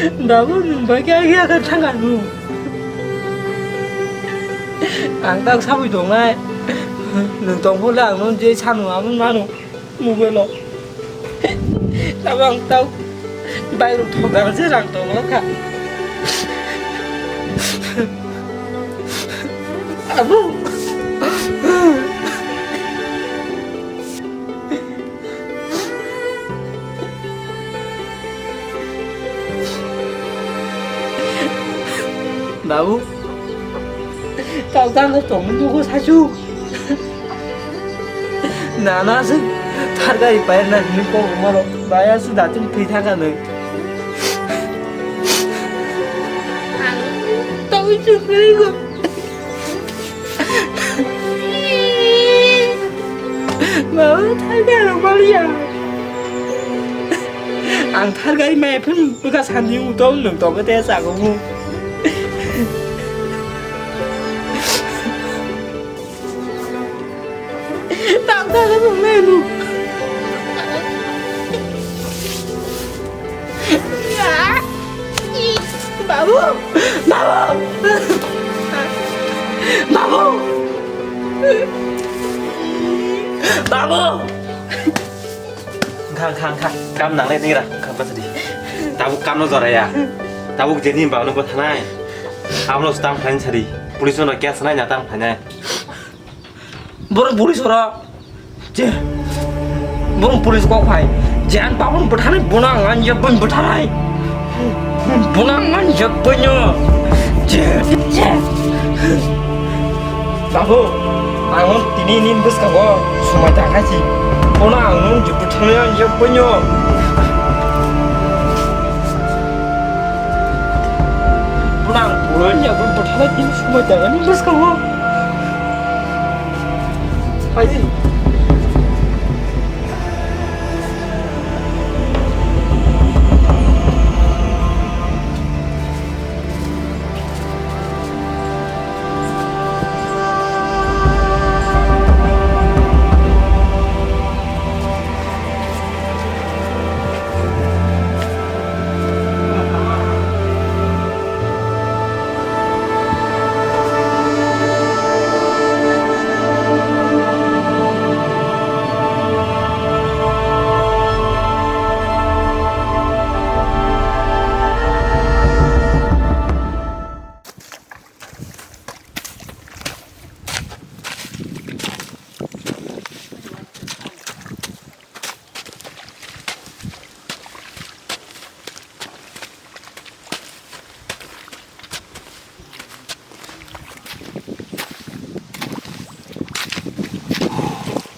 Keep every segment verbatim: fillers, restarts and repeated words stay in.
Babu, nwng bai khe agi agi thangkha nwng. Ang tak sabui tongnai. Nwng tongphole ang nwng je sanu amo mano mobile o. Tamo ang tak bai rok thok dal je rang tongkha. Abu. Babu, kau tang tong nugo sasu. Nana se thargai pai na ni ko moro baya su datin phi thaka nung. Tau chukri go. Mama, thargai rok maliya. Ang thargai mai phun bwkha sandi utol nwng tongkhe te chago mu. Tang tang rok maliya nu. Babu! Babu! Babu! Babu! Khang, khang, khang. Kam nangle nira, khang pasadi. Tabuk kam no joraya. Tabuk jeni babu no bwthanai. Amlo stam khlain sadi. Police no case nai na tam khlainai. Borok buri soro. Je. Borok police kok phai. Je an babun bwtharnai bono ang anjak bun bwtharnai. Bono ang anjak bunyo. Je. Je. Babu, ang tini nin bwskango sumai ta khaisi. Bono ang nung je bwtharnai anjak bunyo. Bono ang bono anjak bun bwtharnai tini sumai ta ani bwskango. Phaidi.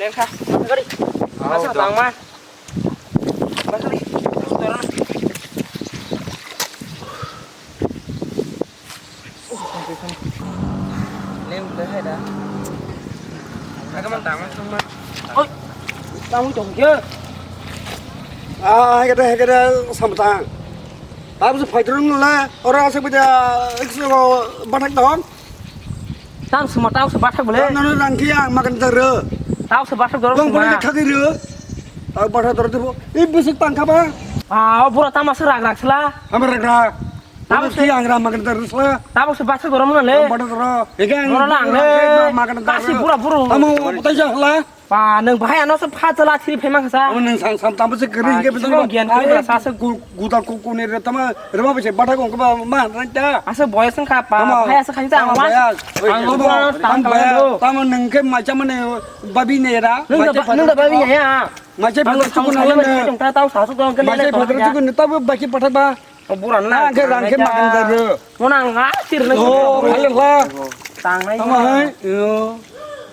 Lengkha, gari. Masa bangma. Masa ni. Lem le hai da. Aga man dang man thang man. Oi. Tamo tong kya? Ah, hai kada, hai kada samtang. Tamo se phai durung le, ora se bida, ekso bathak dong. Tam suma tau se bathak bole. Nang nang rang kya, makan tar. Tau se bathak dorong. Bang bole khagi re. Tau bathak dor debo. Ibu sik tangka ba. Ah, bura tama se rag rag sela. Ama rag rag. Tabuk se ang ram makan terus la. Tabuk se bathak gorom na le. Bada toro. Ega ang. Nora lang le. Makan terus. Kasi bura buru. Tamo utai ja la. Pa nang bahai ano se pha chala thiri phema khasa. Amo nang sang sam tamo se kering ke betul. Gian ke bela sa se. Guda ku ku ne re tama rema bese bada ko ma ranta. Asa boyas ka pa. Bahai asa khani ta. Ang bura tam kala do. Tamo nang ke macha mane babi ne ra. Nang da babi ne ya. Macha phadar chukun na le. Tau sa su dong ke le. Macha phadar chukun tabo baki pathak ba. O bura na. Ang khe rang khe makan jar. Mo na nga sir na. Oh, hale la. Tangnai. Tamo hai. Yo.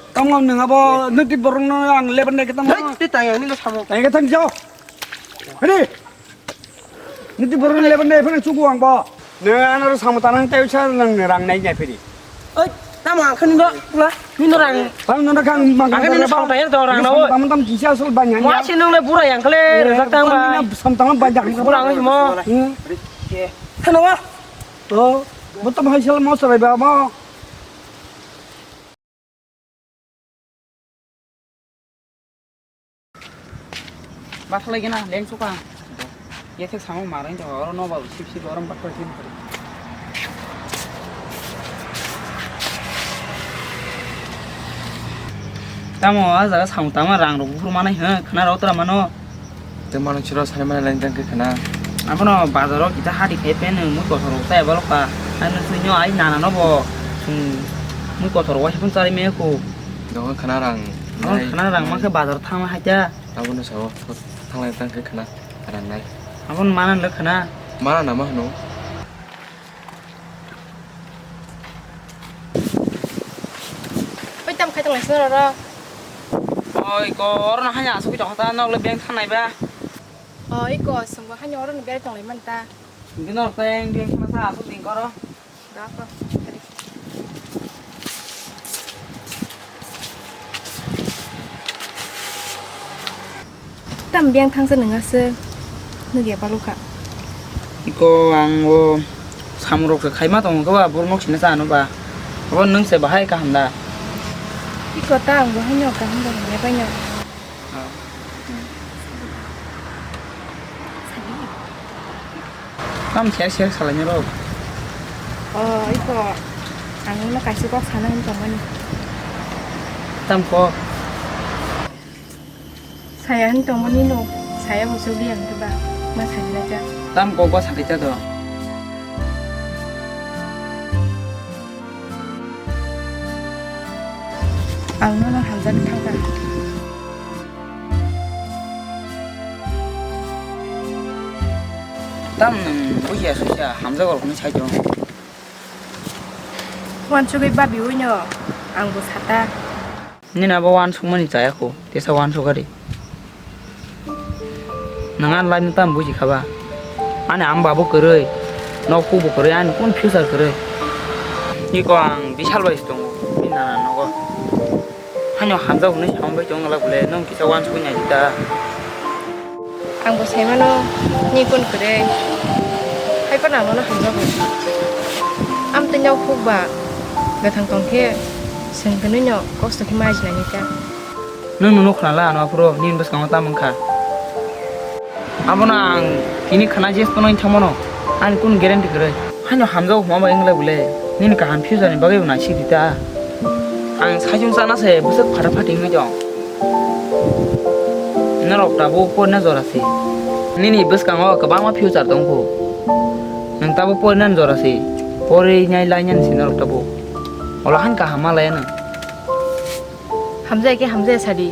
Tamo nang abo niti borong no ang leban de tamo. Hei, ti tang yang ni lo samo. Tang ke tang jao. Hadi. Niti borong leban de phana chuku ang bo. Nang ano samo tanang tei usa nang rang nai nai phiri. Oi, tamo ang khani do, pula, nino rang. Tamo nono kang mang. Ang khani no song tayar do rang no. Tamo tam kisa asal banyak. Wah, si nung le bura yang kele, rejak tang bai. Sam tamo banyak. Bura ang mo. Hmm. Thano wa. Oh, mo tam hai sal mo sarai ba mo. Bathak lai gana, leng suka. Kethek samung marang jaga oro nobar sip sip oro bakra sip. Tamo a jaga samung tamo rang rok buphuru manai hwnkhe khna rw tora mano. Tei mano chwra sari mani lain tang khe khna. Abono bazaro kisa hati khe pen mui kotor rok chaya borok ka. Ano sui no ai nana no bo. Mui kotor waisa phun chari me ko. Dohon khna rang. Abono khna rang mankhe bazar thang hai ta. Abono sao thanglai tang khe khna rang nai. Abono mana le khna. Mana nama hwno. Oi, tam khai tong lai sini roro. Oi, ko oro na hanya asuk tong ta nok le beng thanai ba. Oi, ko sungbo hanya oro ni beri tong lai man ta. Gino teng beng thana sa asuk ding koro. Da ko. Tam biyang thangsa nung aswk nugya balukha. Iko ang o samung rok se khaima tongo khe ba, borok nok sina cha ano ba. Abo nwng se bahai kaham da? Iko ta ang bo haino kaham da hwnwi bai no. Tam ser ser salai nw rok. O, iko ang no kaisa kok sana hwn tongmani. Tam kok. Saya hwn tongmani no, saya bo choli ang khe ba, ma sajla ja. Tam kok ba sakha cha do. Ang nono hamjak thangkha. Tam nwng bujiya suisa hamjak rok hwnwi sai tong. Wansugwi babi ui no, ang bo sata. Nini abo wansukmani chaya kho, tesa wansuk ari. Nang ani life no tamo buji kha ba? Ani ama bo kwrwi, nok kuk bo kwrwi, ani kunu future kwrwi. Iko ang bisal bai se tongo, bini nana nogo. Haino hamjak hwnwi samung bai tong nalai bole, nwng kisa wansugwi nai di ta. Ang bo sai mano, ni kun kwrwi. Hai phano ang nono hamjago. Amtwi nok kuk ba, gathang tong khe, chwng kwnwi no kosto khe ma ajinani kha. Nwng nono khna la ano aphuru, nini bwskango tamo wngkha. Abono ang tini khna jes phano wngwi thangmano, ani kunu guarantee kwrwi. Haino hamjago hwnma bai wng lai bole, nini kaham future ni bagwi bo naisik di ta. Ang saichung chana se bwswk phatha phathi wngwi tong. Norok tabuk porina jora se. Nini bwskango kwbangma future tong kho. Nwng tabuk porinani jora se. Porinai lainani se norok tabuk. Olo han kaham ma laiya nwng. Hamjai khe hamjai sadi.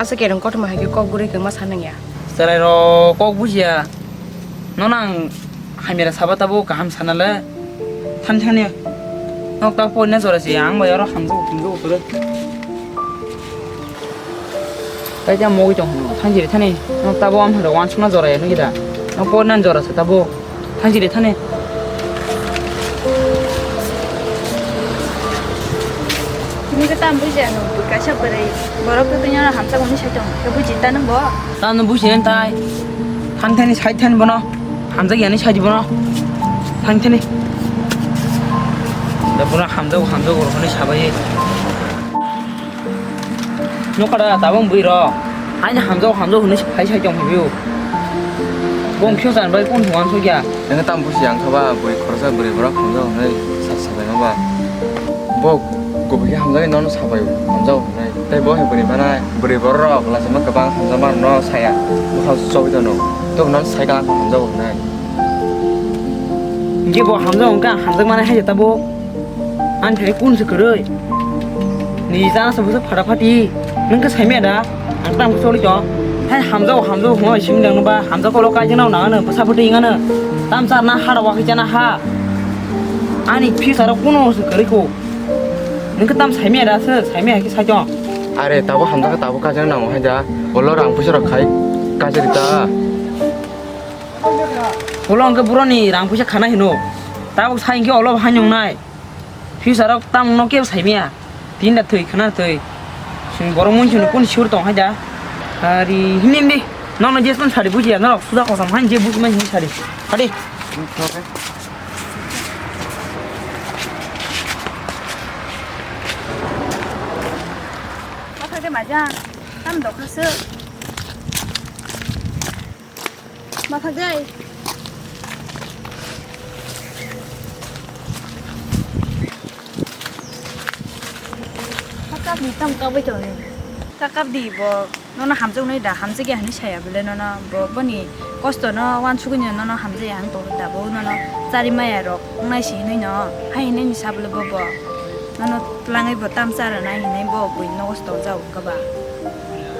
Asa kereng kothoma hai khe kok gurui kwma sa nangya. Chwrai rok kok bujiya. Nono ang hamya saba tabuk kaham sana le. Thani thani. Nok tabuk porina jora se ang bai oro hamjago hamjago kwrwi. Tai ta mogwi tong hwnwi thang jiri thani. Nok tabuk amhai rok wansukna jora ya nukya da. Nok porina jora se tabuk. Thang jiri thani. Tini khe tam buji ano, kaisa bwrwi borok khe tini ano hamsa hwnwi sai tong, khe buji ta nang bo? Ta no buji nang tai. Thang thani sai thani bono. Hamjak yani sai di bono. Thang thani. Da bono hamjak hamjak hwnwi sabai. Nokha da tabuk bui rok. Aini hamjak hamjak hwnwi phai sai tong phai o. Bong phiyok chan bai kun huan sokya. Nang tam busi ang kha ba bui khoroksa bwrwi borok hamjak hwnwi sa sabai ma ba. Bo kubui khe hamjak nono sabai hamjak hwnwi. Tei bo hai bwrwi manai bwrwi borok rok lachima kwbang hamjak ma no saya. Bwkha chobwi tono. Tei nono sai ka hamjak hwnwi. Hingke bo hamjak hwnka hamjak manai hai tabo. Ani thani kun se kwrwi. Ni jana se bwswk phata phati. Nwng khe saimaya da? Ang tamo choli tong. Hai hamjao, hamjao hwnwi simi nang ba. Hamjao kolo kaijak nang nang ano bwsa bwtwi wng ano. Tam char na ha rok wakhi chana ha. Ani future o kuno se kwrwi kho. Nwng khe tam saimaya da se? Saimaya hai khe sai tong. Are tabo hamjak khe tabo kaijak nang hai da. Bolo rang puisa rok khai kaijak rita. Ulo hwnkhe boroni rang puisa khana hino. Tabuk sai hwnkhe ulo hai nungnai. Future o tamungno kebo saimaya. Tinda thwi khana thwi. Chwng borok mungchuni kunu sure tong hai da. Ari himni himdi. Nono jespan sari bujiya norok suda kosam hai je bujima hini sari. Hadi. Mathai de maja. Tam dokha se. Mathajai. Kakap ni tam kabai tong. Kakap di bo. Nono hamjaknai da, hamjakya hinwi saya bole nono, bo boni kosto no wansugwi no nono hamjakya hinwi tong da, bo nono chari maya rok wngnai si hinwi no, hai hinwi ni sa bole bo, bo nono twlangwi bo tam cha rwnai hinwi bo bui nogo se tongjak wngkha ba.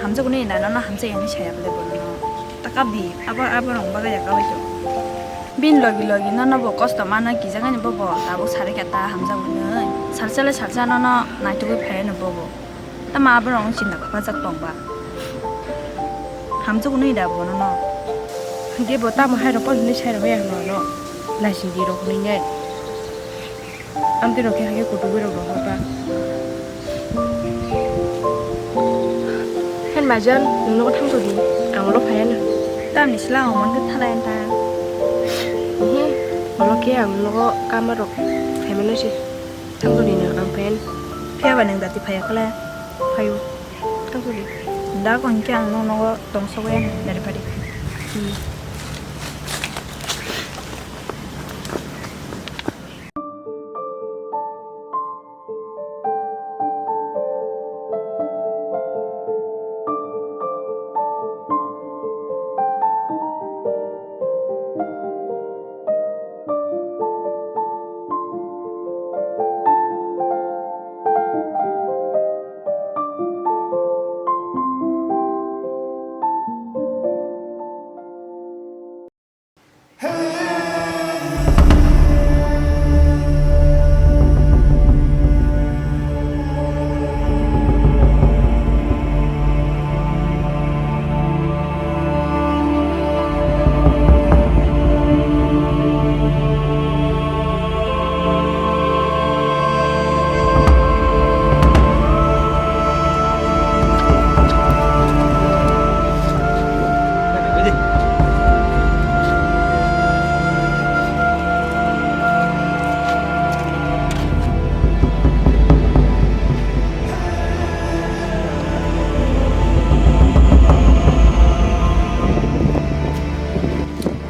Hamjaknai da, nono hamjakya hinwi saya bole bo nono. Ta kap di, abo, abo rok bagwi ya kabai to. Bini logi logi nono bo kosto manna kijaknai bo, bo tabuk sari khe ta hamjak hwnwi. Salsa le salsa nono naitugwi phaiya no bo, bo. Tamo aborok wng sinda kwpajak tongba. Hamjak hwnwi da bono no. Hwnkhe bo tamo hai rok pono hwnwi sai rwmaya hwnwi no. Naisingdi rok hwnwi nai. Amtwi rok khe hakhe kutu borok rok hor ba. Hen majan, nwng nogo thangtho di. Ang ulo phaiya no. Tamni sla ang mon khe thanai ta. Ehe, ulo khe ang nogo kama rok phaimano se. Thangtho di no, ang phaiya no. Phiya ba nwng dati phaiya khle? Phaio. Thangtho di. Da ko hinkhe ang no nogo tongsogwi ani dari pari. Hmm.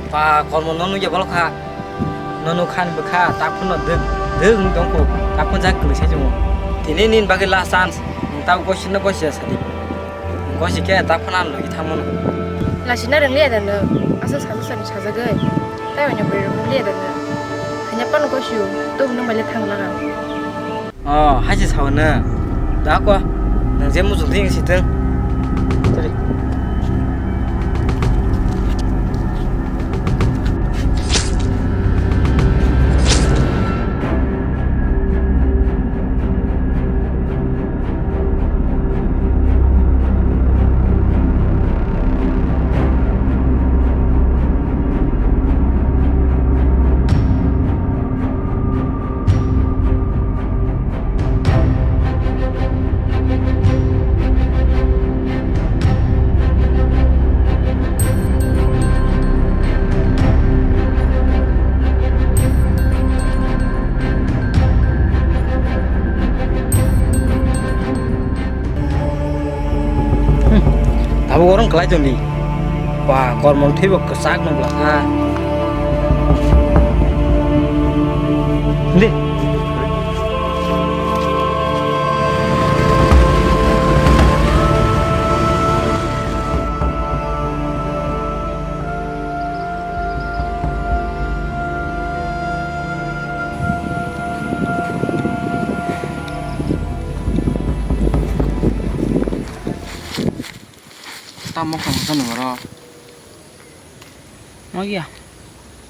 Pa, kormo no nugya bolok kha. No nuk khan bwkha, tak phano dwk, dwk wng tong kho. Tak phano jak kwlwi sai chwngo. Tini nini bagwi last chance. Nwng tabuk gosi no gosi ya sadi. Gosi khe tak phano ano logi thangmano. Lachina rwngliya da nwng? Asa saja sani sajagwi. Tai oino bwrwi rok nukliya da nwng? Hanya phano gosio, tubunw baile thang laga. O, hai se sao nwng. Da ko, nwng je muchung thing si thung. Sorry. Tabuk orang kelai tong di. Wah, kormo thwibo kwchak nung bwla kha. Di. Tamo khamsa nung oro. Magya.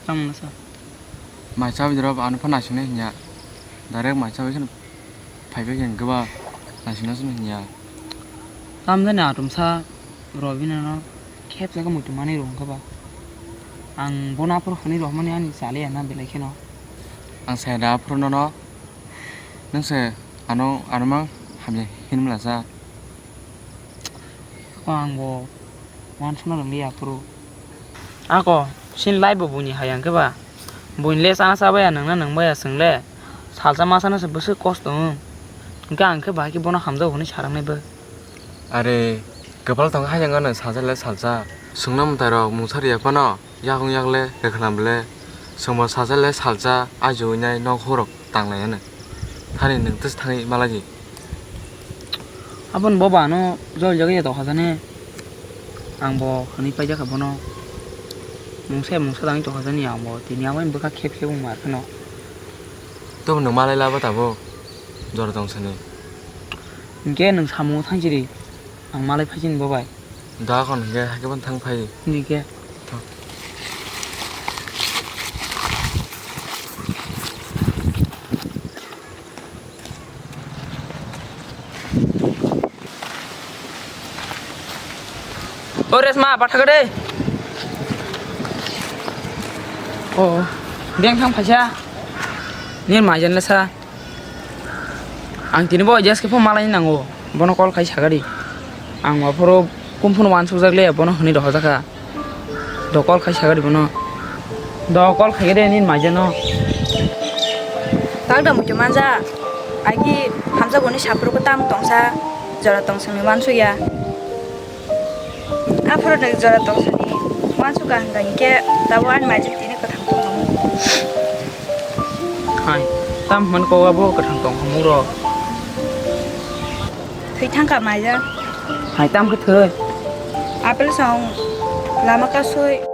Tamo nasa. Mai chabi drop ano pha naisingna hinya. Direct mai chabi kheno phaibai khe hwnkhe ba naisingna sino hinya. Tamjani atomsa Robina no khep jaga muitu manwi rw hwnkhe ba. Ang bono aphuru hwnwi rohormani ani chaliya na belai kheno. Ang sai da aphuru nono nwng se ano ano mang hamya hinmla sa. Ko ang bo wansukna rwngli aphuru. Ako, sin lai bo buini hai hwnkhe ba. Buini le chana chabaya nwngna nwngbaya chwng le. Salsa masano se bwswk kosto wng. Hwnkhe ang khe bahai khe bono hamjago hwnwi saraknai bo. Are, kwpal tongo hai jangano salsa le salsa. Chwngno mwtai rok mungsa riya phano. Yakung yakle, kwkhwlam le, chwngbo sajale salsa, ajo winai nok horok tanglai hwnwi. Thani nwng tei thangwi malai di. Aboni boba ano jol jagwi ya tokha jani. Ang bo hwnwi paijak kha bono. Mungsa mungsa dangwi tokha jani ang bo. Tini aboni bwkha khep khep wng mar kheno. Tamo nwng malai labo tabuk. Jora tong sani. Hinkhe nwng samung thang siri. Ang malai phai sini bobai. Da kon hinkhe haikhe ban thang phai. Hinkhe. O Resma, patha kade. O, beng thang phaisa. Nir majen lesa. Ang tini bo adjust khe phone malai nango. Bono call khai sagadi. Ang aphuru kumphuno wansukjak le, bono hwnwi rohorjakha. Do call khai sagadi bono. Do call khai de nini maijano. Tagda muitu manja. Agi hamsa boni sapro ko tam tongsa. Jora tongsani wansuya. Aphuru nwng jora tongsani wansuka hwnka hinkhe tabo ani maijak tini kwthang tongkhamu. Hai, tam hwnwi kok abo kwthang tongkhamu rok. Thwi thangkha maijak. Hai, tam khe thwi. Apple song lama kasui.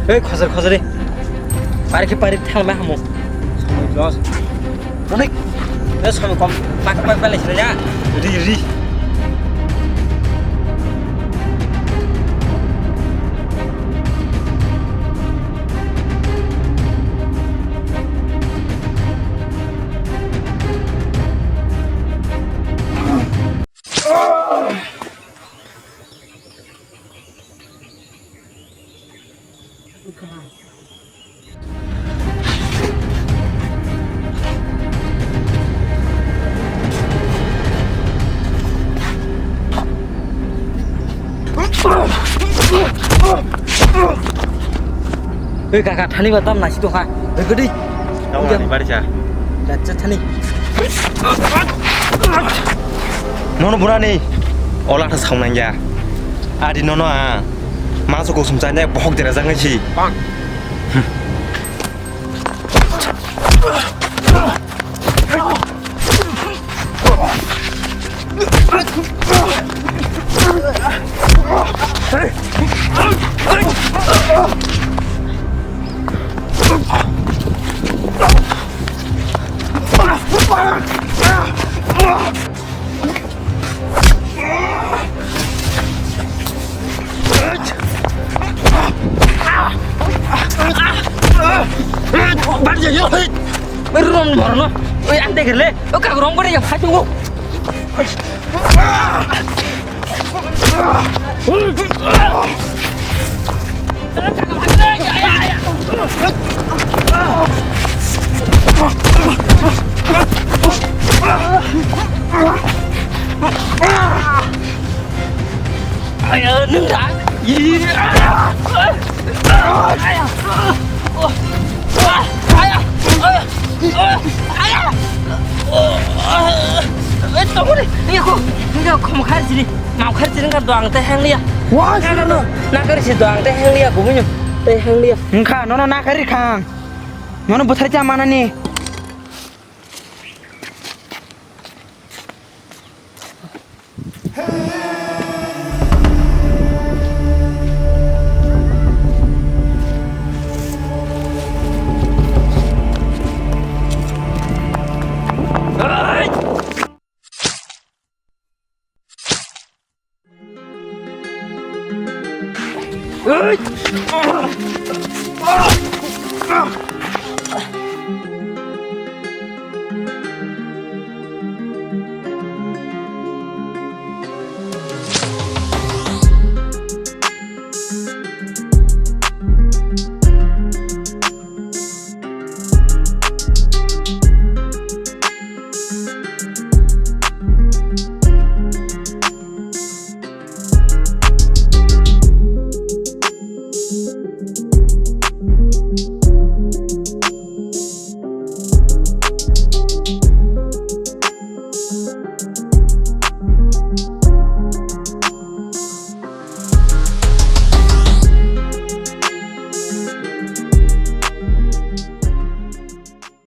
Ei, khojor, khojor, ei. Pari khe pari thang na hamo. Somoi loss. Onek. Eh, somoi kom. Pak, pak, balik sini ya. Ri, ri. Oi kaka, thani ba tam nasi tongkha. Oi gedi. Tamo ani bari cha. Dacha thani. Nono bunani ola tha saunang ya. Adi nono a. Maso kusum chanya bohok dera jangai si. Bari jai, hei. Rum borno. Oi, ang degerle. O kak rum bari yang hai tungo. Aya, nung da? Ih, ah, ah, ah, aya, ah, oh, ah, aya, ah, ah, aya, oh, ah, eh, tongori, iya ko, iya ko, khom khar sini, mau khar sini kan doang teh hang liya. Wah, sini no. Nakar si doang teh hang liya, kubunya, teh hang liya. Engkha, nono nakari khang. Nono buthar cha mana ni?